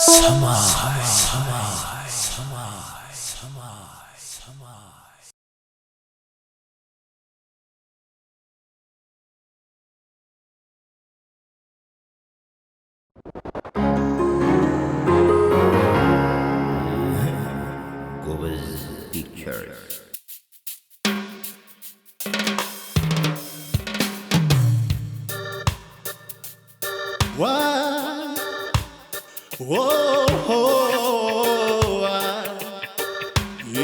ሰማይ። ጎበዝ ፒክቸርስ። ዋ፣ ዎ፣ ሆ፣ ዋ፣ ዬ፣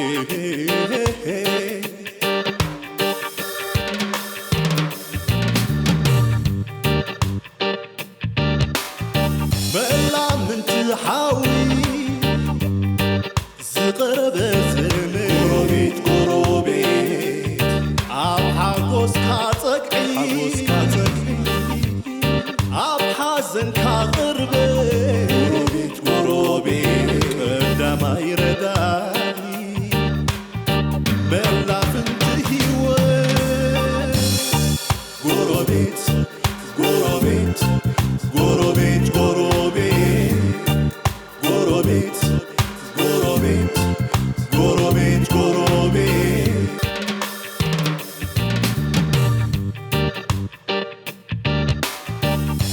መላ ምንቲ ሓዊ ዝቐረበ ዘመድ። ጎረቤት፣ ጎረቤት፣ ኣብ ሓጎስካ ጸግዒ፣ ሓጎስካ ጸግዒ፣ ኣብ ሓዘንካ ቅርበ። ጎረቤት፣ ጎረቤት፣ ቀዳማይ ረዳኢ፣ መላ ፍንቲ ህይወት። ጎረቤት፣ ጎረቤት፣ ጎረቤት፣ ጎረቤት፣ ጎረቤት፣ ጎረቤት፣ ጎረቤት፣ ጎረቤት።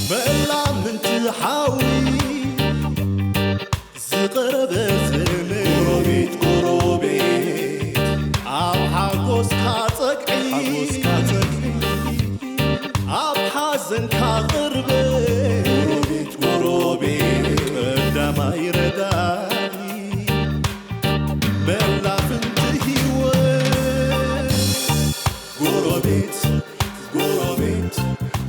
መላ ምንቲ ሓዊ ዝቐረበ ዘመድ። ጎረቤት፣ ጎረቤት፣ ኣብ ሓጎስካ ጸግዒ፣ ሓጎስካ ጸግዒ፣ ኣብ ሓዘንካ ቅርበ። ጎረቤት፣ ጎረቤት፣ ቀዳማይ ረዳኢ፣ መላ ፍንቲ ህይወት። ጎረቤት፣ ጎረቤት፣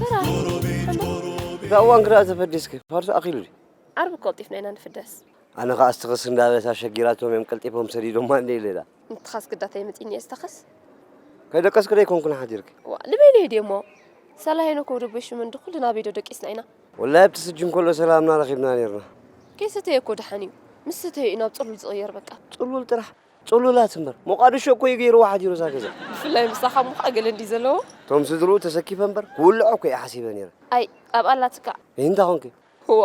ተራ፣ ጎረቤት፣ ሓምቦ። ጎረቤት። እታ እዋን ክዳኣ ተፈዲስኪ፣ ፋርሱ ኣኺሉ ድዩ? ዓርቢ ቀልጢፍና ኢና ንፍደስ። ኣነ ኸኣ እስትኸስ እንዳበለት ኣሸጊራቶም እዮም ቀልጢፎም ሰዲዶማ እንደ ኢለ ኢላ። እንትኻስ ግዳታ ይመጽእኒ እየ ዝተኸስ። ከይደቀስኪ ዶ ኣይኮንኩን ሓዲርኪ? ዋ፣ ልበይ ልየ ድየ እሞ? ሰላ ሄኖክ ወዲ ኣቦይ ሽመንዲ ኩልና ኣበይ ዶ ደቂስና ኢና? ወላሂ ኣብቲ ስጅን ከሎ ሰላምና ረኺብና ኔርና። ከይሰተየ እኮ ደሓን እዩ። ምስ ሰተየ እዩ ናብ ጽሉል ዝቕየር በቃ። ጽሉል ጥራሕ? ጽሉላት እምበር። ሞቃድሾ እኮ እዩ ገይርዋ ሓዲሩ እዛ ገዛ። ብፍላይ ምሳኻ እሞ ኸኣ ገለ እንድዩ ዘለዎ። እቶም ስድርኡ ተሰኪፈ እምበር፣ ክውልዖ እኮ እየ ሓሲበ ኔረ። ኣይ፣ ኣብኣ ኣላትካ። እንታይ ኾንኪ? እዋ፣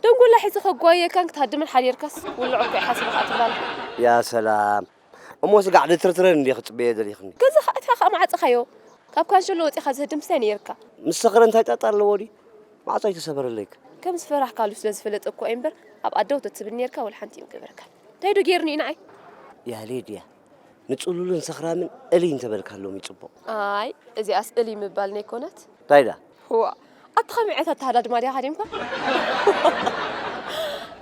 ደንጎላ ሒዘ ከጓየካን ክትሃድምን ሓዲርካስ፣ ውልዖ እኮ እየ ሓሲበ ኸኣ ትብላለ። ያ ሰላም። እሞ ስጋዕ ድትርትረን እንድየ ክጽበየ ደሊኽኒ። ገዛኻ ኣቲኻ ከኣ መዓጸኻዮ። ካብ ካንሸሎ ወጺኻ ዝህድም ስታይ ነይርካ። ምስ ሰኽረ እንታይ ጣጣ ኣለዎ ድዩ? ማዕጾ ኣይተሰበረለይክ። ከም ዝፈራሕካሉ ስለ ዝፈለጠ እኮ እየ እምበር፣ ኣብ ኣደው ተትብል ነይርካ ወላ ሓንቲ እዩ ምገበረካን። እንታይ ዶ ገይሩኒ እዩ ንዓይ? ያ ሌድያ፣ ንጽሉልን ሰኽራምን እልይ እንተበልካሎም እዩ ጽቡቕ። ኣይ፣ እዚኣስ እልይ ምባል ነይኮነት። እንታይ ዳ? ህዋ፣ ኣታ ኸመይ ዓይነት ኣተሃዳድማ ድያ ሃዲምካ?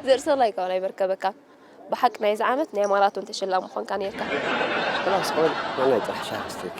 ዘርእሰላይ ካብ ናይ መርከበካ። ብሓቂ ናይዚ ዓመት ናይ ማራቶን ተሸላሚ ምኾንካ ነይርካ። ክላስ ቆል ናይ ጥራሕ ሻህ ስተኪ።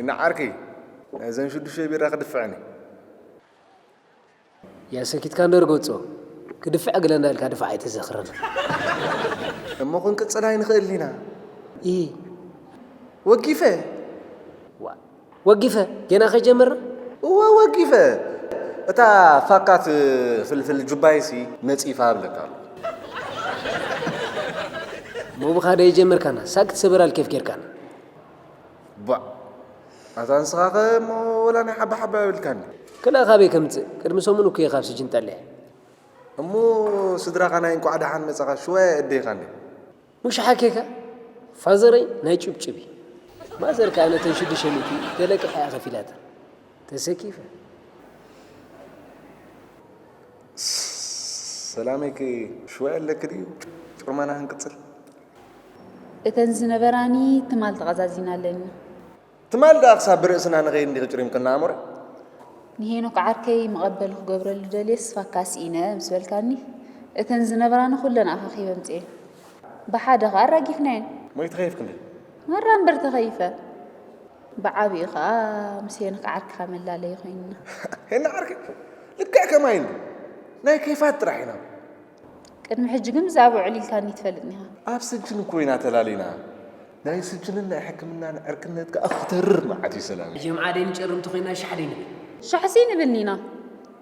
ኢና ዓርከይ፣ ናይዘን ሽዱሽተ ቢራ ክድፍዐን እየ። ያሰኪትካ እንዶ ርገጾ፣ ክድፍዕ ግለና ኢልካ ድፋዕ ኣይተዘኽረና። እሞ ክንቅጽል ኣይንኽእልን ኢና። ኢ። ወጊፈ። ዋ፣ ወጊፈ፣ ገና ከይጀመርና? እወ፣ ወጊፈ። እታ ፋካት ፍልፍል ጁባይሲ ነጺፋ እብለካ ኣለኹ። እሞ ብኻ ዶ የጀመርካና? ሳቅ ትሰበራል ኬፍ ጌርካና። ቧዕ። ኣታ ንስኻኸ እሞ ወላ ናይ ሓባ ሓባ የብልካን። ክላ ካበይ ከምጽእ? ቅድሚ ሰሙን እኮ እየ ካብ ስጅን ጠሊዐ። እሞ ስድራኻ ናይ እንቋዕ ደሓን መጻኻ ሽወያ የእደይኻኒ። ሙሽ ሓኬካ ፋዘረይ ናይ ጭብጭብ እዩ። ማዘር ከኣ ነተን ሽዱሽተ ሚእቲ ገለ ቅሕ እያ ከፊላታ። ተሰኪፈ። ሰላመይኪ ሽወያ ኣለኪ ድዩ? ጭርማና ክንቅጽል። እተን ዝነበራኒ ትማል ተቐዛዚናለኒ። ትማል ደኣ ክሳብ ብርእስና ንኸይድ እንዲኺ ጭሪምክና ኣሞረ? ንሄኖክ ዓርከይ መቐበሊ ክገብረሉ ደልየስ ፋካ ስኢነ ምስ በልካኒ፣ እተን ዝነበራኒ ኩለን ኣኻኺበ ኣምጽኤን። ብሓደ ኸኣ ኣራጊፍናየን። ሞይ ተኸይፍክ እንዴ? መራ እምበር ተኸይፈ። ብዓቢኡ ኸኣ ምስ ሄኖክ ዓርክኻ መላለዪ ኮይንና። ሄና ዓርከይ ልክዕ ከማይ እንዲ ናይ ኬፋት ጥራሕ ኢና። ቅድሚ ሕጂ ግን ብዛዕባ ውዕል ኢልካኒ ትፈልጥኒ ኢኻ። ኣብ ስጅን እኮ ኢና ተላሊና። ናይ ስጅንን ናይ ሕክምናን ዕርክነት ከኣ ክተርር መዓት እዩ ሰላም። ጀምዓ ደይ ንጨርም ተኾይና ሻሕ ደይ ንብል። ሻሕሲ ንብል ኢና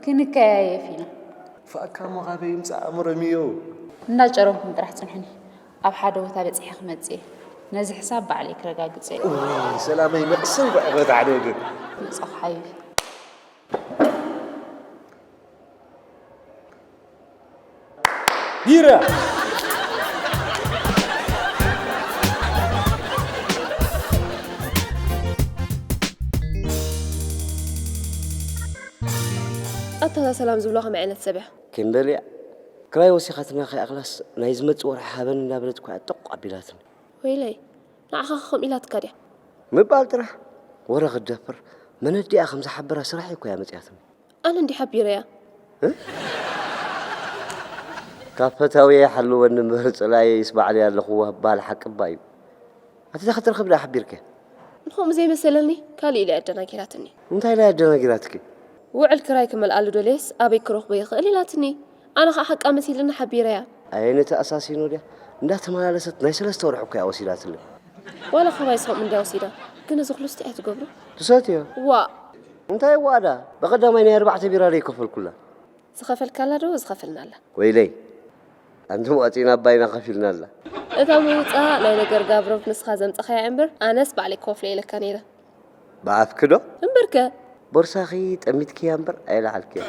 ክንከያየፍ ኢና። ፋእካ ሞ ካበይ ይምጻእ ኣእምሮ ሚዮ። እንዳጨረምኩም ጥራሕ ጽንሑኒ። ኣብ ሓደ ቦታ በጺሐ ክመጽእ እየ። ነዚ ሕሳብ ባዕለይ ክረጋግጾ እየ። እውይ ሰላመይ መቕሰይ ባዕበታ ሓደ ወገን። ምጻኹ ሓቢቢ። ቢራ። ኣታ እዛ ሰላም ዝብሎ ከመይ ዓይነት ሰብ እያ? ከይምበል እያ ክራይ ወሲኻትና ከይኣኽላስ ናይ ዝመጽእ ወርሒ ሃበኒ እንዳበለት እኮ እያ ጠቕ ኣቢላትኒ። ወይለይ ንዓኻ ከ ከምኡ ኢላትካ ድያ? ምባል ጥራሕ ወረ ክትደፍር መን ኣዲኣ ከም ዝሓብራ ስራሐይ እኮ እያ መጺኣትኒ። ኣነ እንድየ ሓቢረያ። ካብ ፈታውየ ይሓልወኒ እምበር ጸላእየይስ ባዕለይ ኣለኹዋ በሃል ሓቂ እባ እዩ። ኣቲ እዛ ክትረኽብ ደኣ ሓቢርካያ? ንኸምኡ ዘይመሰለኒ ካልእ ኢላ እያ ኣደናጊራትኒ። እንታይ ኢላ እያ ኣደናጊራትኪ? ውዕል ክራይ ክመልኣሉ ደልየስ ኣበይ ክረኽቦ ይኽእል ኢላትኒ። ኣነ ኸኣ ሓቃ መሲልኒ ሓቢረያ። ኣየ ነቲ ኣሳሲኖ ድያ እንዳተመላለሰት ናይ ሰለስተ ወርሒ እኮ እያ ወሲዳትለይ። ዋላ ካባይስ ከምኡ እንድያ ወሲዳ። ግን እዚ ኩሉስ እንታይ እያ ትገብሮ? ትሰትዮ። ዋእ! እንታይ ዋእ ደኣ? ብቐዳማይ ናይ ኣርባዕተ ቢራ ዶ ኣይከፈልኩላ? ዝኸፈልካላ ዶ ዝኸፈልናላ? ወይለይ! ኣንቱም ቀጺና ኣባይና ከፊልናላ። እታ ምውጻኣ ናይ ነገር ጋብሮብ ንስኻ ዘምጻኻያ እምበር ኣነስ ባዕለይ ክኸፍሎ ኢለካ ነይረ። ብኣፍኪ ዶ? እምበርከ! ቦርሳኺ ጠሚትክያ እምበር ኣይለዓልክያ።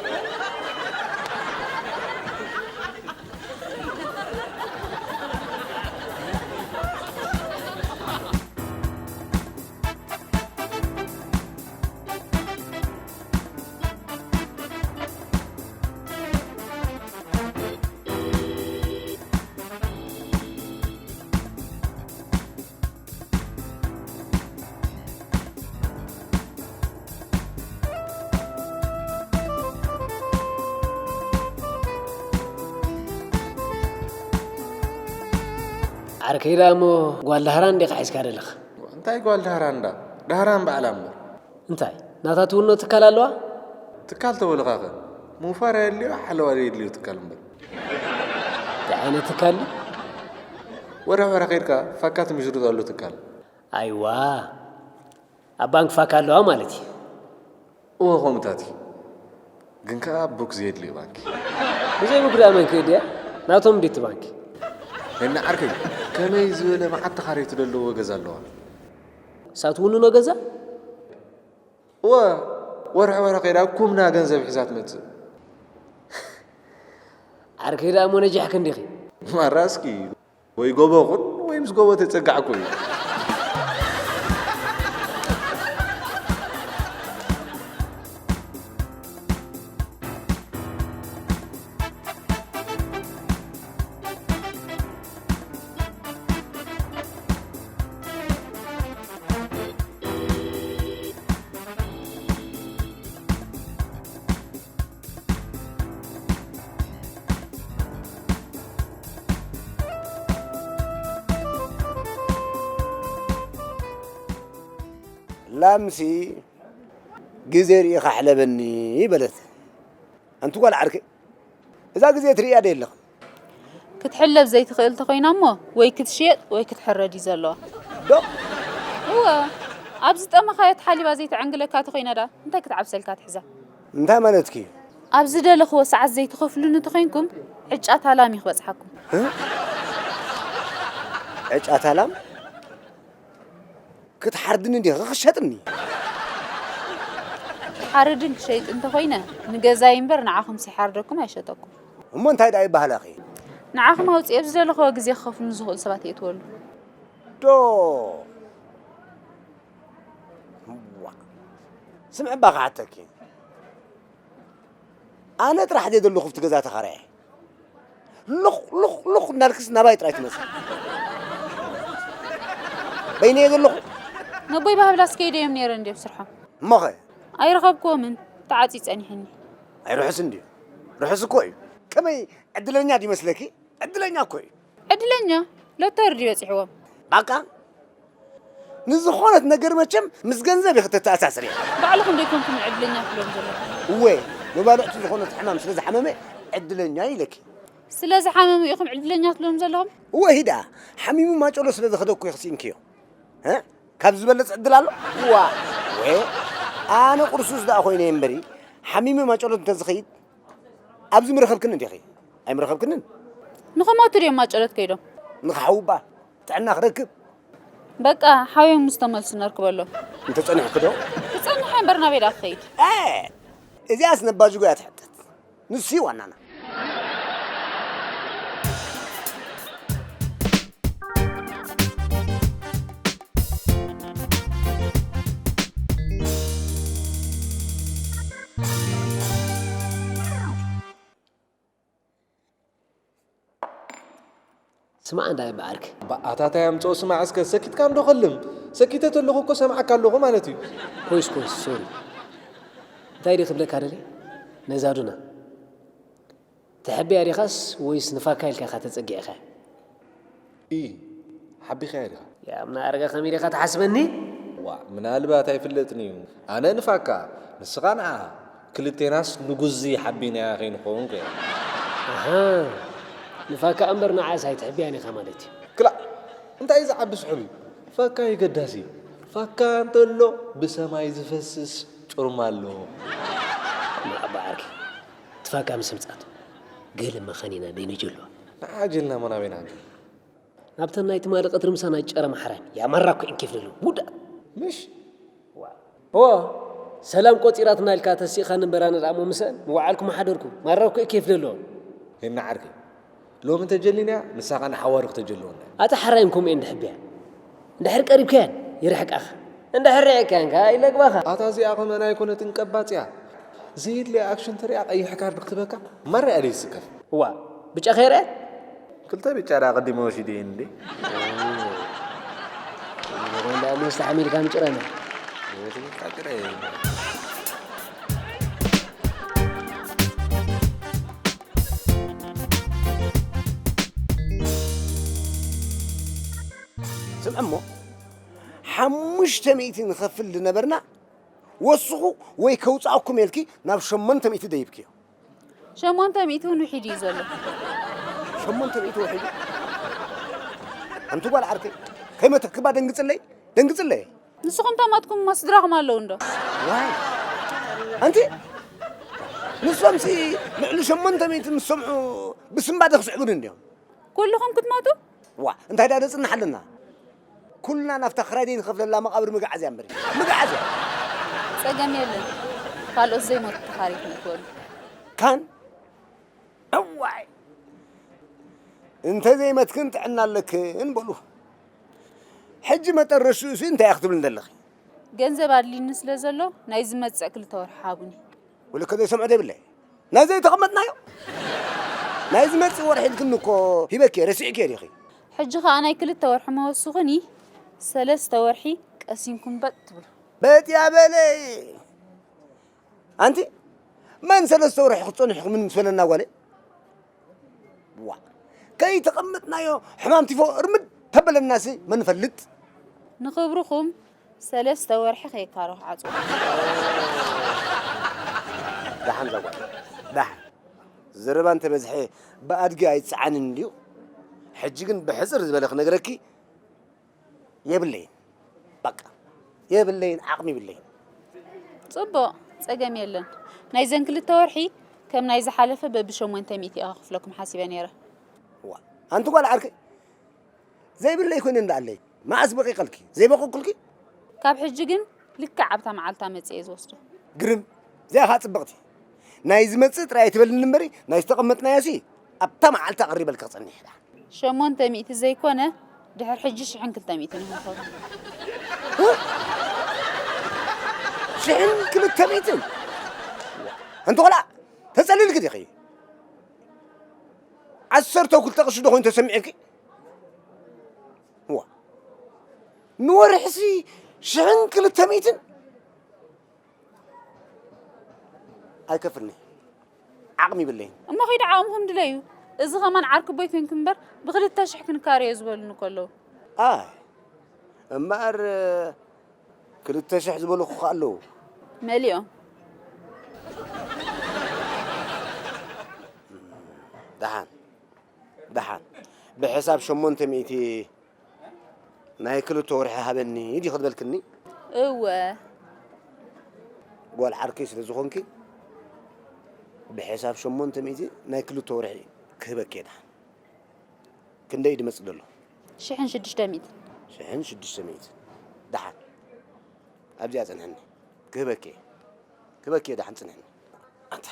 ዓርከይ ደኣ እሞ ጓል ዳህራን ዲኻ ሒዝካ ዘለኻ? እንታይ ጓል ዳህራን እንዳ ዳህራን ባዕላ እምበር። እንታይ ናታ ትውኖ ትካል ኣለዋ? ትካል ተበልኻኸ ምውፋር ኣየድልዮ ሓለዋ ዘየድልዮ ትካል እምበር። እንታይ ዓይነት ትካል? ወርሒ ወርሒ ከይድካ ፋካ ትምሽርጠሉ ትካል። ኣይዋ ኣብ ባንክ ፋካ ኣለዋ ማለት እዩ። እወ ከምኡታት እዩ። ግን ከኣ ቡክ ዘየድልዮ ባንኪ። ብዘይ ቡክ ደኣ መን ክእድያ? ናቶም ድዩ እቲ ባንኪ? እና ዓርከይ ከመይ ዝበለ መዓት ተኻረይቲ ዘለዎ ገዛ ኣለዋ? ንሳ ትውንኖ ገዛ? እወ ወርሒ ወርሒ ከይዳ ኩምና ገንዘብ ሒዛ ትመጽእ። ዓርከይ ደኣ እሞ ነጂሕኪ እንዲኺ። ማራ እስኪ ወይ ጎቦ ኹን ወይ ምስ ጎቦ ተጸጋዕኩ እዩ። ላምሲ ግዜ ርኢኻ ሕለበኒ በለት። ኣንቲ ጓል ዓርከይ እዛ ግዜ ትርእያ ዶ የለኽን? ክትሕለብ ዘይትኽእል ተኾይና እሞ ወይ ክትሽየጥ ወይ ክትሕረድ እዩ ዘለዋ። ዶ? እወ፣ ኣብ ዝጠመኻዮ ተሓሊባ ዘይትዕንግለካ ተኾይና ደኣ እንታይ ክትዓብሰልካ ትሕዛ? እንታይ ማለትኪ እዩ? ኣብ ዝደለኽዎ ሰዓት ዘይትኸፍሉኒ ተኾይንኩም ዕጫ ታላም እዩ ክበጽሓኩም። እ? ዕጫ ታላም? ክትሓርድኒ እንዲኺ ክሸጥኒ? ክሓርድ እንክሸይጥ እንተኾይነ ንገዛይ እምበር ንዓኹምስ ይሓርደኩም ኣይሸጠኩም። እሞ እንታይ ደኣ ይበሃላኺ? ንዓኹም ኣውጺኤ ኣብ ዝደለኽዎ ግዜ ክኸፍሉኒ ዝኽእሉ ሰባት የእትወሉ። ዶ ስምዒ እባ ክሓተኪ። ኣነ ጥራሕ ድየ ዘለኹ ኣብቲ ገዛ ተኻራየ? ሉኽ ሉኽ ሉኽ እናልክስ ናባይ ጥራይ ትመጽእ። በይነየ ዘለኹ። ነቦይ ባህብላስ ከይደ እዮም ነይረ እንድዮም ስርሖም። እሞኸ? ኣይረኸብክዎምን። ተዓጽዩ ጸኒሑኒ። ኣይ ርሑስ እንድዩ። ርሑስ እኮ እዩ። ከመይ ዕድለኛ ድዩ መስለኪ? ዕድለኛ እኮ እዩ። ዕድለኛ ሎተሪ ድዩ በጺሕዎም? ባቃ ንዝኾነት ነገር መቸም ምስ ገንዘብ ኢኺ ተተኣሳስርያ። ባዕልኹም ዶ ኣይኮንኩምን ዕድለኛ ትብሎም ዘለኹም? እወ መባልዕቱ ዝኾነት ሕማም ስለ ዝሓመመ ዕድለኛ ኢለኪ። ስለ ዝሓመሙ ኢኹም ዕድለኛ ትብሎም ዘለኹም? እወ፣ ሂዳ ሓሚሙ ማጨሎ ስለ ዝኸደ እኮ ኢኺ ስኢንክዮ። እ? ካብ ዝበለጽ ዕድል ኣሎ? ዋ፣ ወ-፣ ኣነ ቁርሱስ ደኣ ኮይነ እምበሪ፣ ሓሚሙ ማጨሎ እንተዝኸይድ ኣብዚ ምረኸብክኒ እንዲኺ? ኣይምረኸብክንን? ንኽሞቱ ድዮም ማጨሎ ከይዶም? ንኽሓውባ ጥዕና ክረክብ። በቃ፣ ሓውዮም ምስ ተመልሱ ነርክበሎም። እንተጸኒሕኪ ዶ? ክጸንሕ እምበር ናበይ ደኣ ክኸይድ? እ፣ እዚኣስ ነባጅጎ እያ ትሕተት። ንሱ እዩ ዋናና። ስማዕ እንዳ በዓልክ። ኣታ ታይ ኣምጽኦ ስማዕ እስከ፣ ሰኪትካ እንዶ ከልም። ሰኪተ ተለኹ እኮ ሰምዓካ ኣለኹ ማለት እዩ። ኮይስ፣ ኮይስ፣ ሶሪ። እንታይ ድየ ክብለካ ደልየ? ነዛ ዱና። ትሕብያ ዲኻስ ወይስ ንፋካ ኢልካ ኢኻ ተጸጊዕካ? ኢ፣ ሓቢኻያ ዲኻ? ያም ንኣረጋ ከመይ ዲኻ ትሓስበኒ? ዋ፣ ምናልባት ኣይፍለጥን እዩ። ኣነ ንፋካ፣ ንስኻ ንዓ። ክልቴናስ ንጉዚ ሓቢናያ ከይንኸውን ከ። ኣሃ፣ ንፋካ እምበር ንዓስ ኣይትሕብያን ኢኻ ማለት እዩ። ክላእ፣ እንታይ እዩ ዝዓቢ ስሑል እዩ? ፋካ እዩ ገዳሲ። ፋካ እንተሎ ብሰማይ ዝፈስስ ጩርማ ኣሎ። ንዓ በዓርኪ፣ ትፋካ ምስ ምጻቱ ገለ መኻኒና ደይነጀልዋ። ንዓ ጀልና መናበይና እንጂ። ናብተን ናይ ትማሊ ቀትሪ ምሳና ጨረ ማሕራን ያማራ እኮ ኢንኬፍ ደሎ ውዳ። ምሽ? ዋ። እዋ፣ ሰላም ቆጺራትና ኢልካ ተሲእኻኒ እምበር ኣነ ደኣ እሞ ምሰን ምውዓልኩ ምሓደርኩ። ማራ እኮ ኢንኬፍ ደሎ። ሄና ዓርከይ፣ ሎሚ እንተጀሊናያ ንሳኻ ንሓዋሩ ክተጀልወና። ኣታ ሓራይም ከምኡ እየ እንድሕብያ። እንድሕር ቀሪብካያን ይርሕቃኻ። እንድሕር ርሒቅካያን ከኣ ይለግባኻ። ኣታ እዚኣ ከመን ኣይኮነትን ቀባጽያ። ዘየድልያ ኣክሽን ተሪኣ ቀይሕ ካርድ ክትበካ ማራ እያ ደይስከፍ። እዋ፣ ብጫ ከይርአ? ክልተ ብጫ ደኣ ኣቐዲመ ወሲደየን እንዴ? እንዳ መስተ ሓሚልካ ምጭረና። ስምዕ እሞ፣ ሓሙሽተ ሚእቲ ንኸፍል ዝነበርና፣ ወስኹ ወይ ከውጽኣኩም ኢልኪ ናብ ሸሞንተ ሚእቲ ደይብክዮ። ሸሞንተ ሚእቲ እውን ውሒድ እዩ ዘሎ። ሸሞንተ ሚእቲ ውሒዱ? ኣንቲ ጓል ዓርከይ፣ ከይመተክባ ደንግጽለይ፣ ደንግጽለይ። ንስኹም ተማትኩም እሞ ስድራኹም ኣለዉ እንዶ? ዋይ። ኣንቲ፣ ንሶምሲ ልዕሊ ሸሞንተ ሚእቲ ምስ ሰምዑ ብስንባደ ክስዕቡኒ እንድዮም። ኩልኹም ክትሞቱ? ዋ፣ እንታይ ደኣ ነጽንሕ ኣለና? ኩልና ናብታ ክራይ ደይንኸፍለላ መቓብር ምግዓዝ እያ እምበሪ። ምግዓዝ እያ። ጸገም የለን። ካልኦት ዘይሞቱ ተኻሪት ንክበሉ። ካን? እዋይ! እንተ ዘይመትክን ጥዕና ኣለክን በሉ። ሕጂ መጠረሽኡሲ እንታይ እያ ክትብልኒ ዘለኺ? ገንዘብ ኣድልይኒ ስለ ዘሎ ናይ ዝመጽእ ክልተ ወርሒ ሃቡኒ። ወለከ ዘይሰምዖ ዘይብለ። ናይ ዘይተቐመጥናዮ? ናይ ዝመጽእ ወርሒ ኢልክኒ እኮ ሂበኪ፣ ረሲዕኪ ዲኺ? ሕጂ ኸኣ ናይ ክልተ ወርሒ መወስኹኒ፣ ሰለስተ ወርሒ ቀሲንኩም በጥ ትብሉ። በጥ ያበለይ። ኣንቲ፣ መን ሰለስተ ወርሒ ክትጸንሑ ምን ምስ በለና ጓለይ? ዋ፣ ከይተቐመጥናዮ ሕማም ቲፎ እርምድ ተበለናሲ መን ፈልጥ? ንኽብርኹም ሰለስተ ወርሒ ከይካረኹ ዓጽዋ። ደሓን ዛጓል፣ ደሓን። ዘረባ እንተበዝሐ ብኣድጊ ኣይጸዓንን እንድዩ። ሕጂ ግን ብሕጽር ዝበለ ክነግረኪ የብለይን። በቃ፣ የብለይን፣ ዓቕሚ የብለይን። ጽቡቕ፣ ጸገም የለን። ናይዘን ክልተ ወርሒ ከም ናይ ዝሓለፈ በብሸሞንተ ሚእቲ እየ ከኽፍለኩም ሓሲበ ነይረ። ዋ፣ ኣንቲ ጓል ዓርከይ፣ ዘይብለይ ኮይነ እንዳኣለይ፣ መዓስ በቂቐልኪ? ዘይበቐኩልኪ? ካብ ሕጂ ግን ልክዕ ኣብታ መዓልታ መጽእ እየ ዝወስዶ። ግርም፣ እዚኣ ኸኣ ጽብቕቲ። ናይ ዝመጽእ ጥራይ ኣይትበልኒ እምበሪ፣ ናይ ዝተቐመጥናዮሲ ኣብታ መዓልታ ኣቕሪበልኪ ክጸንሕ እየ። ሸሞንተ ሚእቲ ዘይኮነ፣ ድሕር ሕጂ ሽሕን ክልተ ሚእትን ኢኹም ትኸፍሉ። ሽሕን ክልተ ሚእትን? ኣንቲ ቆልዓ፣ ተጸሊልኪ ዲኺ? ዓሰርተ ክልተ ቅርሺ ዶ ኮይኑ ተሰሚዑኪ? ዋ። ንወርሕሲ ሽሕን ክልተ ሚእትን? ኣይከፍልኒ። ዓቕሚ ይብለይን። እሞ ኺድ ዓቕምኹም ድለዩ። እዚ ኸማን ዓርኪ ኣቦይ ኮንኩ እምበር፣ ብኽልተ ሽሕ ክንካረዮ ዝበሉኒ እኮ ኣለዉ። ኣይ፣ እምበኣር፣ ክልተ ሽሕ ዝበሉኹ ኸኣ ኣለዉ። መሊኦም። ደሓን። ደሓን፣ ብሕሳብ ሸሞንተ ሚእቲ ናይ ክልተ ወርሒ ሃበኒ ዲኺ ዝበልክኒ? እወ። ጓል ዓርከይ ስለ ዝኾንኪ፣ ብሕሳብ ሸሞንተ ሚእቲ ናይ ክልተ ወርሒ ክህበኪ እየ። ደሓን፣ ክንደይ ድመጽእ ደሎ? ሽሕን ሽዱሽተ ሚእትን። ሽሕን ሽዱሽተ ሚእትን። ደሓን፣ ኣብዚኣ ጽንሕኒ። ክህበኪ እየ። ክህበኪ እየ፣ ደሓን ጽንሕኒ። ኣታ።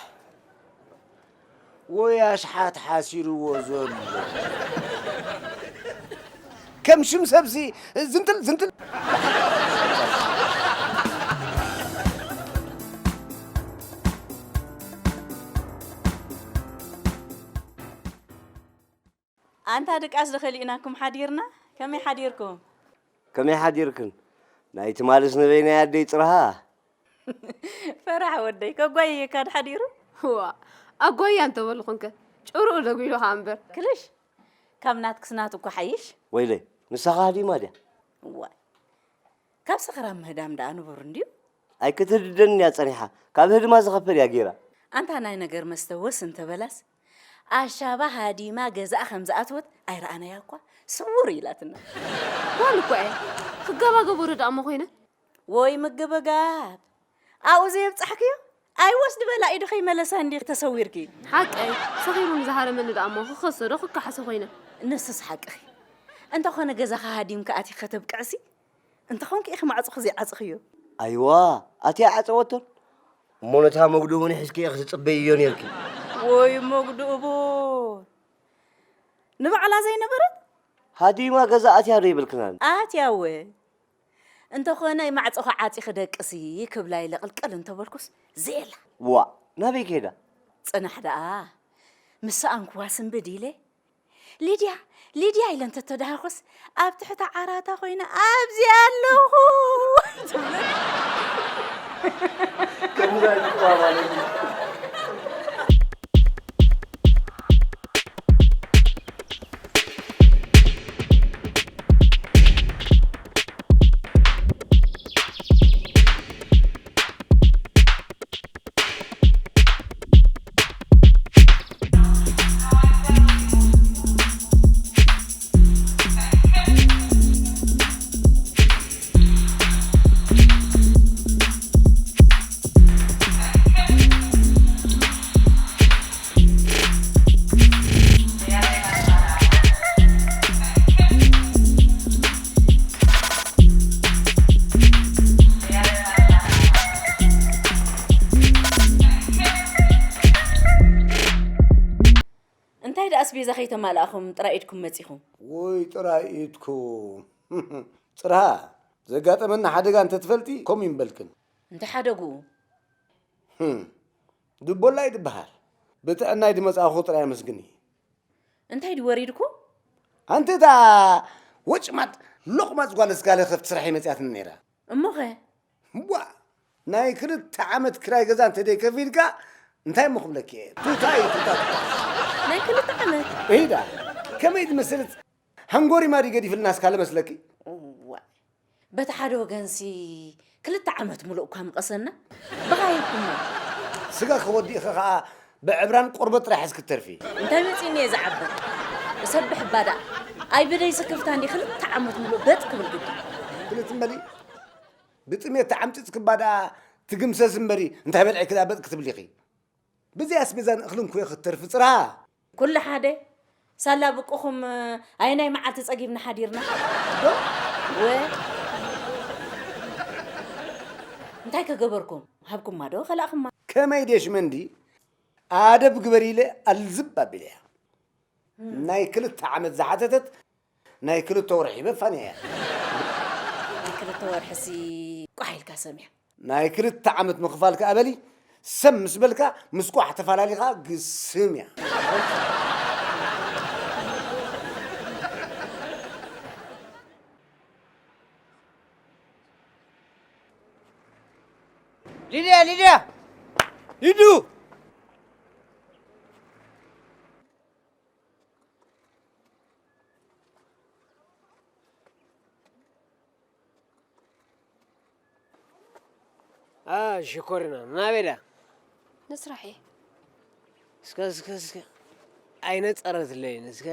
ወይ ኣሽሓት ሓሲርዎ ዘሎ። ከም ሽም ሰብሲ ዝንጥል ዝንጥል። ኣንታ ድቃስ ዶ ከሊእናኩም ሓዲርና? ከመይ ሓዲርኩም? ከመይ ሓዲርክን? ናይ ትማልስ ንበይናይ ኣደይ ጽርሃ። ፈራሕ ወደይ፣ ከጓየየካ ድሓዲሩ? ዋ፣ ኣጓያ እንተበልኹንከ፣ ጭርኡ ደጒሉኻ እምበር። ክልሽ፣ ካብ ናትክስ ናቱ እኮ ሓይሽ። ወይለይ፣ ንሳኻ ሃዲማ ድያ? ዋይ፣ ካብ ሰኽራም ምህዳም ደኣ ንቡር እንድዩ። ኣይክትህድደንን እያ ጸኒሓ፣ ካብ ህድማ ዝኸፍእ እያ ገይራ። ኣንታ ናይ ነገር መስተ ወስ እንተበላስ፣ ኣሻባ ሃዲማ ገዛኣ ከም ዝኣተወት ኣይረኣናያ እኳ፣ ስውር ኢላትና። ጓል እኳ እያ፣ ክጋባገቦ ዶ ደኣ እሞ ኮይነ? ወይ ምግብጋብ፣ ኣብኡ ዘየብጻሕክዮ? ኣይወስድ በላ ኢዱ ከይመለሳ እንዲ ተሰዊርኪ። ሓቀይ፣ ሰኺሩ ንዝሃረመኒ ደኣ እሞ ክኸሶ ዶ ክከሓሶ ኮይነ? ንስስ ሓቅኺ። እንተኾነ ገዛኻ ሃዲምካ ኣቲኺ ከተብቅዕሲ፣ እንተኾንኪ ኢኺ ማዕጾኺ ዘይዓጽኽዮ። ኣይዋ፣ ኣትያ ዓጸወቶን። እሞ ነታ መጉድኡ እውን ሒዝክዮ ክትጽበይዮ ኔርኪ። ወይ መጉድኡ ቡን። ንባዕላ ዘይነበረት? ሃዲማ ገዛ ኣትያ ዶ ይብልክናን? ኣትያ እወ። እንተኾነ ማዕጾኺ ዓጺኺ ደቅሲ ክብላ ኢለ ቅልቅል እንተበልኩስ ዘየላ። ዋእ፣ ናበይ ከይዳ? ጽናሕ ደኣ። ምስ ሰኣንኩዋ ስንብድ ኢለ፣ ሊድያ፣ ሊድያ ኢለ እንተተዳሃኹስ፣ ኣብ ትሕቲ ዓራታ ኮይነ፣ "ኣብዚ ኣለኹ!" ትብል። ከምዚ ኣይትቀባባል። እንታይ ደኣ ኣስቤዛ ከይተማላእኹም ጥራይ ኢድኩም መጺኹም? ወይ ጥራይ ኢድኩም። ጽርሃ፣ ዘጋጠመና ሓደጋ እንተትፈልጢ ከምኡ ይምበልክን። እንታይ ሓደግኡ? ህም፣ ድቦላ እዩ ድበሃል። ብጥዕናይ ድመጻእኹ ጥራይ ኣመስግኒ። እንታይ ድዩ ወሪድኩ? ኣንቲ እታ ወጭማጥ ሎቕማጽ ጓል ስጋለ ከፍቲ ስራሕ እየ መጺኣትኒ ነይራ። እሞኸ? ዋ! ናይ ክልተ ዓመት ክራይ ገዛ እንተ ደይከፊልካ እንታይ እሞ ክብለኪ እየ? ቱታ እዩ፣ ቱታ፣ ቱታ። ናይ ክልተ ዓመት? እሂዳ፣ ከመይ ዝመሰለት ሃንጎሪማ ድዩ ገዲፍልና ስካለ መስለኪ? እዋ፣ በቲ ሓደ ወገንሲ ክልተ ዓመት ሙሉእ እኳ ምቐሰና፣ ብኻ የብኩማ። ስጋ ከወዲእኸ ኸዓ ብዕብራን ቆርበት ጥራሕ ሒዝኪ ትተርፊ። እንታይ መጺእኒ እየ ዝዓብር? እሰብሕ እባ ደኣ። ኣይ ብደይ ስክፍታ እንዲ ክልተ ዓመት ሙሉእ በጥ ክብል ግዲ። ክልተ እምበሊ፣ ብጥሜት ተዓምጺጽኪ እባ ደኣ ትግምሰስ እምበሪ፣ እንታይ በልዒኪ ደኣ በጥ ክትብሊ ኢኺ? ብዘይ ኣስቤዛን እኽልን እኮ ክትተርፊ ጽርሃ። ኩሉ ሓደ፣ ሳላ ብቁኹም ኣየናይ መዓልቲ ጸጊብና ሓዲርና? ዶ? ወ-፣ እንታይ ከገበርኩም? ሃብኩማ ዶ ከላእኹማ? ከመይ ድየ ሽመንዲ? ኣደብ ግበሪ ኢለ ኣልዝብ ኣቢለያ። ናይ ክልተ ዓመት ዝሓተተት ናይ ክልተ ወርሒ መፋንያ እያ። ናይ ክልተ ወርሒሲ ቋሕ ኢልካ ሰሚዕ። ናይ ክልተ ዓመት ምኽፋል ከኣ በሊ፣ ሰም ምስ በልካ ምስ ቋሕ ተፈላሊኻ ግስም እያ። ሊድያ፣ ሊድያ! ሊዱ! አ፣ ሽኮሪና፣ ናበይ ዳ? ንስራሕ እየ። እስከ፣ እስከ፣ እስከ። ኣይነጸረትለይን። እስከ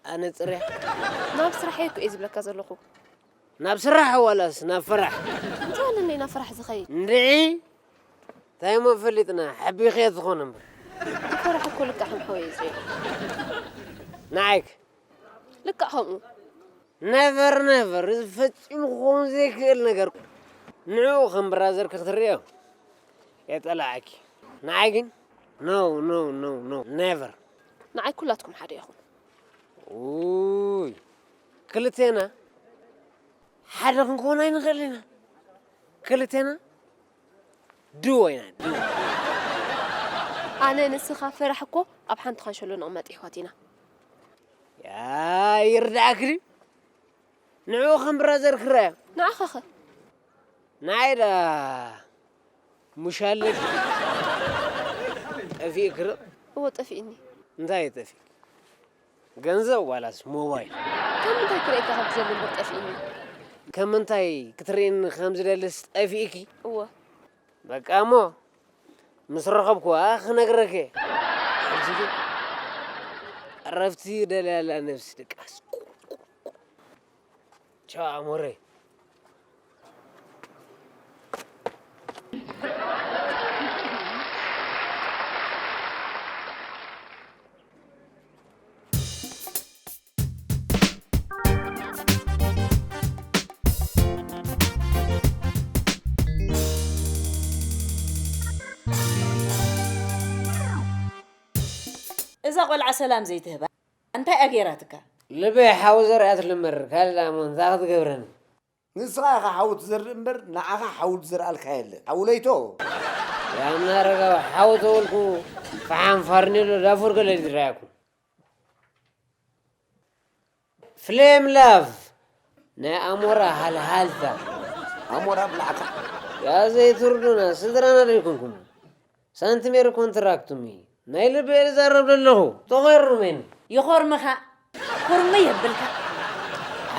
ኣነጽርያ። ናብ ስራሐይ እኮ እየ ዝብለካ ዘለኹ። ናብ ስራሕ ዋላስ ናብ ፈራሕ? እንታይ ኣለኒ ናብ ፈራሕ ዝኸይድ? እንድዒ እንታይ እሞ ፈሊጥና፣ ሓቢኸዮ ትኾን እምበር። ፈራሕ እኮ ልቃ ከም ሓወይ እዩ ዝርኢ። ንዓይክ ልቃ ከምኡ። ነቨር ነቨር፣ እዚ ፈጺሙ ክኸውን ዘይክእል ነገር። ንዕኡ ከም ብራዘር ክትርእዮ የጠላዓኪ። ንዓይ ግን ኖ ኖ ኖ ኖ ነቨር። ንዓይ ኩላትኩም ሓደ ኢኹም። ውይ፣ ክልቴና ሓደ ክንከውን ኣይንኽእል ኢና። ክልቴና ድዎ ኢና፣ ድዎ። ኣነ ንስኻ ፈራሕ እኮ ኣብ ሓንቲ ካንሸሎ ንቕመጥ ይሕዋት ኢና። ያ ይርዳእክ ድዩ? ንዕኡ ከም ብራዘር ክረኣዮ። ንዓኻኸ? ንዓይ ዳ ሙሻለክ ጠፊእክ ዶ? እዎ ጠፊእኒ። እንታይ እዩ ጠፊእክ? ገንዘብ ዋላስ ሞባይል? ካብ ምንታይ ክርእየካ ከም ዝደሊ እምበር ጠፊእኒ። ከም ምንታይ ክትርእይኒ ከም ዝደልስ ጠፊእኪ? እዎ። በቃ እሞ ምስ ረኸብኩዋ ክነግረክ እየ። ሕጂ ግን ዕረፍቲ ደልያ ኣላ ነብሲ ድቃስ። ቻው ኣሞረይ። እዛ ቆልዓ ሰላም ዘይትህባ እንታይ ኣገይራትካ? ልበይ ሓዊ ዘርኣትሉ እምበር ካልእ ደኣ እሞ እንታይ ክትገብረኒ? ንስኻ ኢኻ ሓዊ ትዘርእ እምበር ንዓኻ ሓዊ ዝዘርኣልካ የለን። ሓዊ ለይቶ። ያምና ኣረጋዊ ሓዊ ተበልኩ ፈሓም ፋርኔሎ ዳፉር ገለ ዝረኣየኩም። ፍሌም ላቭ ናይ ኣሞራ ሃልሃልታ። ኣሞራ ብላዕካ። ያ ዘይትርዱና ስድራና ዶ ኣይኮንኩም? ሳንቲሜር ኮንትራክቱሚ ናይ ልበይ ዝዛረብ ዘለኹ ተኾርሜኒ። ይኾርምኻ ኩርሚ የብልካ።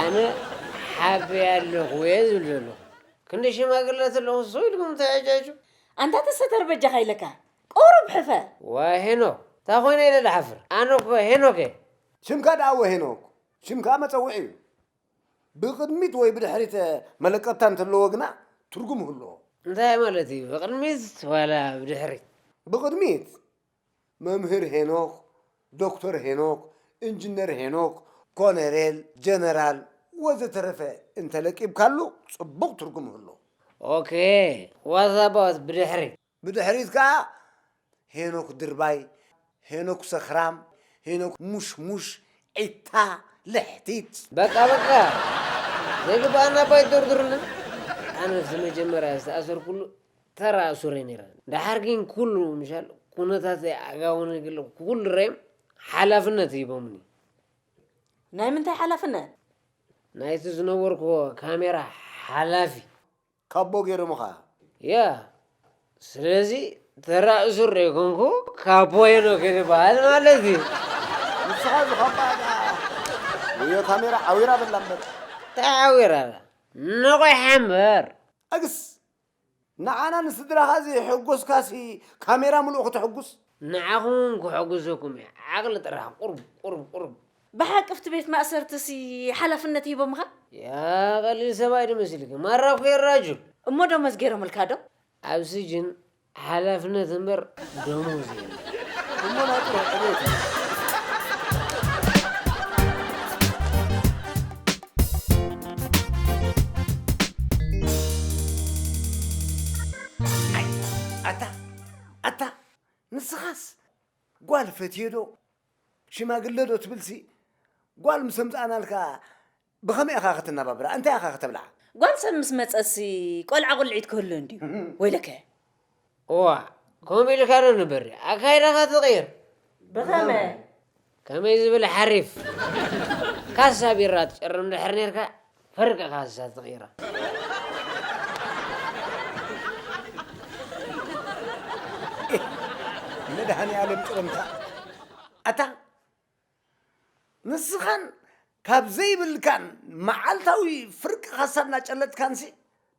ኣነ ሓበይ ኣለኹ እየ ዝብል ዘለኹ። ክንዲ ሽማግለ ተለኹ ሰው ኢልኩም ተያጃጁ። ኣንታ ተሰተር በጃኻ ኢለካ ቁሩብ ሕፈ። ዋይ ሄኖክ፣ እንታይ ኮይነ ኢለ ድሓፍር? ኣነ እኮ ሄኖክ እየ። ሽምካ ደኣ ወ ሄኖክ፣ ሽምካ መጸውዒ እዩ። ብቕድሚት ወይ ብድሕሪት መለቀብታ እንተለዎ ግና ትርጉም ይህልዎ። እንታይ ማለት እዩ? ብቕድሚት ዋላ ብድሕሪት? ብቕድሚት መምህር ሄኖክ፣ ዶክተር ሄኖክ፣ ኢንጂነር ሄኖክ፣ ኮነሬል፣ ጀነራል ወዘተረፈ እንተለቂብካሉ ጽቡቕ ትርጉም ይህልዎ። ኦኬ፣ what about ብድሕሪት? ብድሕሪት ከኣ ሄኖክ ድርባይ፣ ሄኖክ ሰኽራም፣ ሄኖክ ሙሽሙሽ፣ ዒታ፣ ልሕቲት። በቃ በቃ፣ ዘይግብኣና እባ ኣይትደርድሩልና። ኣነ እቲ መጀመርያ ዝተኣሰርኩሉ ተራ እሱር እየ ነይረ። ደሓር ግን ኩሉ ምሻል ኩነታት ኣጋውነ ገለ ኩሉ ረዮም ሓላፍነት ሂቦምኒ። ናይ ምንታይ ሓላፍነት? ናይቲ ዝነበርኩዎ ካሜራ ሓላፊ። ካቦ ገይሮምኻ? ያ ስለዚ ተራ እሱር ዘይኮንኩ ካቦ ሄኖክ ዝበሃል ማለት እዩ። ንስኻ እዚ ካባ እያ። ወዮ ካሜራ ዓዊራ በላ እምበር። እንታይ ዓዊራ? ነቑሓ እምበር። ኣግስ ንዓና ንስድራኻ እዚ ሕጎስካሲ ካሜራ ምሉእ ከተሕጉስ? ንዓኹም ክሕጉዘኩም እየ። ዓቕሊ ጥራሕ ቁሩብ ቁሩብ ቁሩብ። ብሓቂ ኣብቲ ቤት ማእሰርትሲ ሓላፍነት ሂቦምኻ? ያ ቀሊል ሰብኣይ ዶ መሲልኪ? ማራ እኮ የራጁል። እሞ ደሞዝ ገይሮምልካ ዶ? ኣብ ስጅን ሓላፍነት እምበር ደሞዝ የለን። እሞ ናይ ጥሩሕ ዕቤት እዩ። ኣታ ኣታ ንስኻስ ጓል ፈትየ ዶ ሽማግለ ዶ ትብልሲ? ጓል ምስ ኣምፃእናልካ ብኸመይ ኢኻ ከተናባብራ? እንታይ ኢኻ ከተብልዓ? ጓል ሰብ ምስ መፀሲ ቆልዓ ቁልዒት ክህሉ እንድዩ። ወይለከ። እዋ ከምኡ ኢልካ ዶ ንበሪ ኣካይዳኻ ትቕይር። ብኸመይ? ከመይ ዝብል ሓሪፍ ካሳ ቢራ ትጨርም ድሕር ነርካ ፈርቂ ካሳ ትቕይራ። መድሃኒ ዓለም ጭረምታ ኣታ ንስኻን ካብ ዘይብልካን መዓልታዊ ፍርቂ ካሳ እናጨለጥካንሲ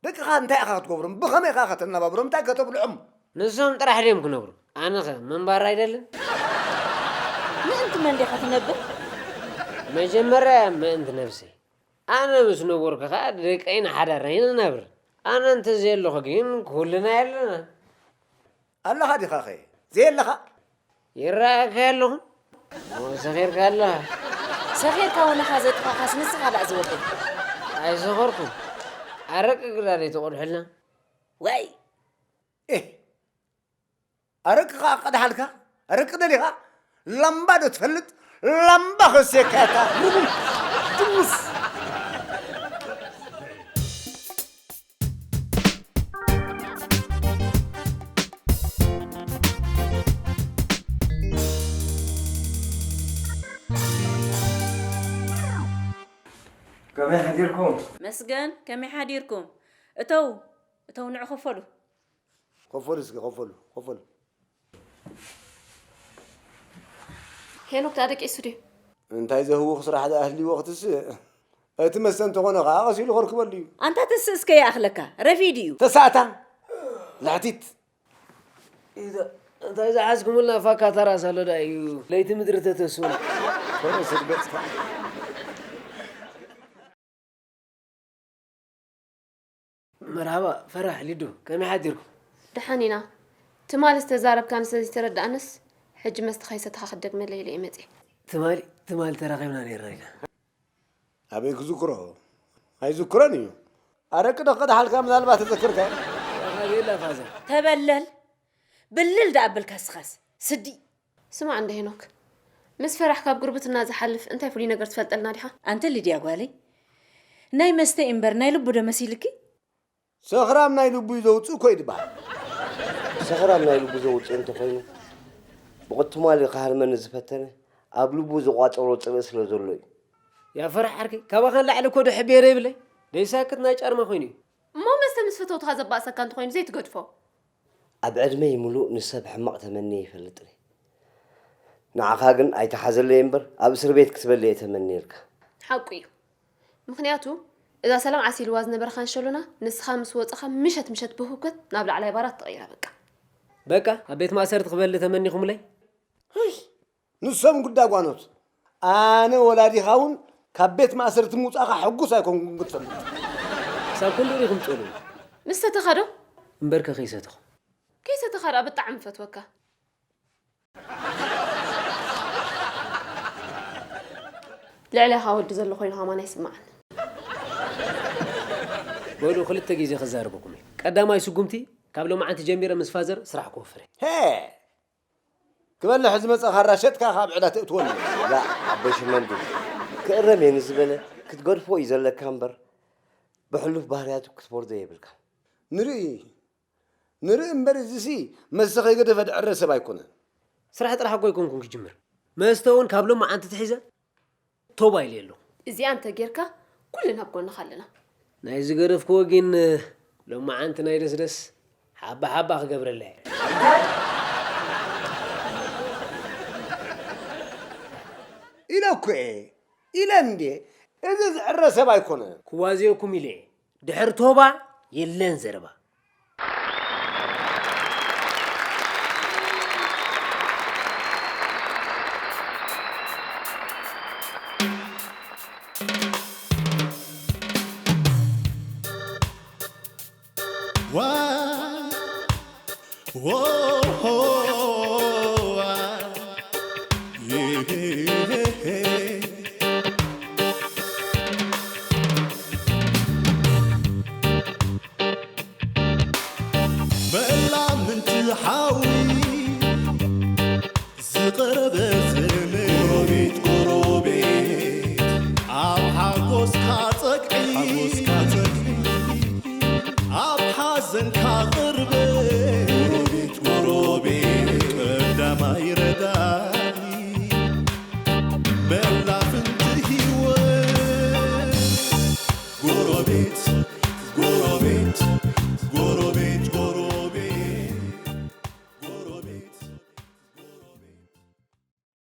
ደቅኻ እንታይ ኢኻ ክትገብሮም? ብኸመይ ኢኻ ከተናባብሮም? እንታይ ከተብልዖም? ንሶም ጥራሕ ድዮም ክነብሩ? ኣነኸ ምንባር ኣይደልን? ምእንቲ መን ዲኻ ትነብር? መጀመርያ ምእንቲ ነብሰይ። ኣነ ምስ ነበርኩ ኸኣ ደቀይን ሓዳረይን እነብር። ኣነ እንተዘየለኹ ግን ኩልና የለና። ኣለኻ ዲኻኸ? ዘየለኻ? ይረኣየካ ኣለኹ። እሞ ሰኺርካ ኣለኻ። ሰኺርካ ወነኻ ዘጥፋኻስ ንስኻ ደኣ ዝወደይ። ኣይሰኸርኩን። ኣረቂ ግዳ ደይትቐድሑልና። ዋይ! ኤህ! ኣረቂ ኸኣ ቀድሓልካ? ኣረቂ ደሊኻ? ላምባ ዶ ትፈልጥ? ላምባ ከስየካ እታ ርጉም ድሙስ። ከመይ ሓዲርኩም? መስገን፣ ከመይ ሓዲርኩም? እተው፣ እተው ንዑ ክፈሉ። ከፈሉ እስኪ፣ ከፈሉ፣ ከፈሉ። ሄኖክ ደኣ ደቂሱ ድዩ? እንታይ ዘህውኽ ስራሕ ደኣ ህልይዎ ክትስእ? እቲ መስተ እንተኾነ ኸዓ ቀስ ኢሉ ከርክበሉ እዩ። ኣንታ ትስእ እስከ ይኣኽለካ፣ ረፊድ እዩ። ተሳእታ፣ ላሕቲት። ኢዛ-፣ እንታይ ዝሓዝኩምልና ፋካ ተራስ ኣሎ ደኣ እዩ። ለይቲ ምድሪ ተተስኡ። ፈረስ ርገጽካ። መርሃባ፣ ፈራሕ፣ ሊዱ፣ ከመይ ሓዲርኩም? ደሓን ኢና። ትማሊ ዝተዛረብካኒ ስለ ዘይተረድኣንስ፣ ሕጂ መስተኻ ይሰተኻ ክደግመለይ ኢለ እየ መጺኤ። ትማሊ፣ ትማሊ ተራኺብና ነይርና ኢና። ኣበይ ክዝክሮ? ኣይዝክሮን እዩ። ኣረቂ ዶ ከድሓልካ ምናልባት ተዘክርካ? ኣበይ ኣላ ፋዘር? ተበለል፣ ብልል ደኣ ኣበልካ እስኻስ። ስዲ። ስማዕ እንደ ሄኖክ፣ ምስ ፈራሕ ካብ ጉርብትና ዝሓልፍ እንታይ ፍሉይ ነገር ትፈልጠልና ዲኻ? ኣንቲ ሊድያ ጓለይ፣ ናይ መስተ እምበር ናይ ልቡ ዶ መሲልኪ? ሰኽራም ናይ ልቡ እዩ ዘውፅእ እኮ እዩ ዝበሃል። ሰኽራም ናይ ልቡ ዘውፅእ እንተኾይኑ፣ ብቕትማሊ ክሃርመኒ ዝፈተነ፣ ኣብ ልቡ ዝቋጸሮ ጽልኢ ስለ ዘሎ እዩ። ያ ፈራሕ ዓርከይ፣ ካባኻ ንላዕሊ እኮ ዶ ሕቤረ ይብለይ? ደይሳክት ናይ ጫርማ ኮይኑ እዩ። እሞ መስተ ምስ ፈተውትኻ ዘባእሰካ እንተኾይኑ ዘይትገድፎ? ኣብ ዕድመይ ምሉእ ንሰብ ሕማቕ ተመንየ ይፈልጥን እየ። ንዓኻ ግን ኣይትሓዘለይ እምበር፣ ኣብ እስር ቤት ክትበሊ እየ ተመንየልካ። ሓቁ እዩ። ምኽንያቱ፣ እዛ ሰላም ዓሲልዋ ዝነበረ ካንሸሎና፣ ንስኻ ምስ ወጸኻ ምሸት ምሸት ብህውከት ናብ ላዕላይ ባራት ተቐይራ በቃ። በቃ፣ ኣብ ቤት ማእሰርቲ ክበሊ ተመኒኹምለይ? ሂይ! ንሶም ጉዳ ጓኖት። ኣነ ወላዲኻ እውን ካብ ቤት ማእሰርቲ ምውጻእካ ሕጉስ ኣይኮንኩን ክትፈልጥ። ክሳብ ክንድኡ ዲኹም ትጸልኡ? ምስ ሰተኻ ዶ? እምበርከ ከይሰተኹ። ከይሰተኻ ደኣ ብጣዕሚ እፈትወካ። ልዕሌኻ ወዲ ዘሎ ኮይኑ ከማን ኣይስምዓን። በሉ ክልተ ግዜ ክዛረበኩም እየ። ቀዳማይ ስጉምቲ ካብ ሎማዓንቲ ጀሚረ ምስ ፋዘር ስራሕ ክወፍር እየ። ሄ! ክበልሕ ዝመጸ ካራ ሸጥካ ካብ ዕዳ ተእትወሉ። ላ ኣቦይ ሽመንዲ፣ ክእረም እየ ንዝበለ ክትገድፎ እዩ ዘለካ እምበር፣ ብሕሉፍ ባህርያቱ ክትፈርዶ የብልካ። ንርኢ፣ ንርኢ እምበር እዚሲ መስተ ከይገደፈ ድዕረ ሰብ ኣይኮነን። ስራሕ ጥራሕ እኮ ኣይኮንኩን ክጅምር። መስተ እውን ካብ ሎማዓንቲ ትሒዘ ቶባ ኢለ ኣለኹ። እዚኣ እንተ ጌርካ፣ ኩልና ኣብ ጎንኻ ኣለና። ናይ ዝገደፍክዎ ግን፣ ሎማዓንቲ ናይ ደስደስ ሓባ ሓባ ክገብረላ እየ። ኢለ እኮ እየ፣ ኢለ እንዴ፣ እዚ ዝዕረ ሰብ ኣይኮነን። ክዋዘየኩም ኢለ እየ። ድሕሪ ቶባ የለን ዘረባ።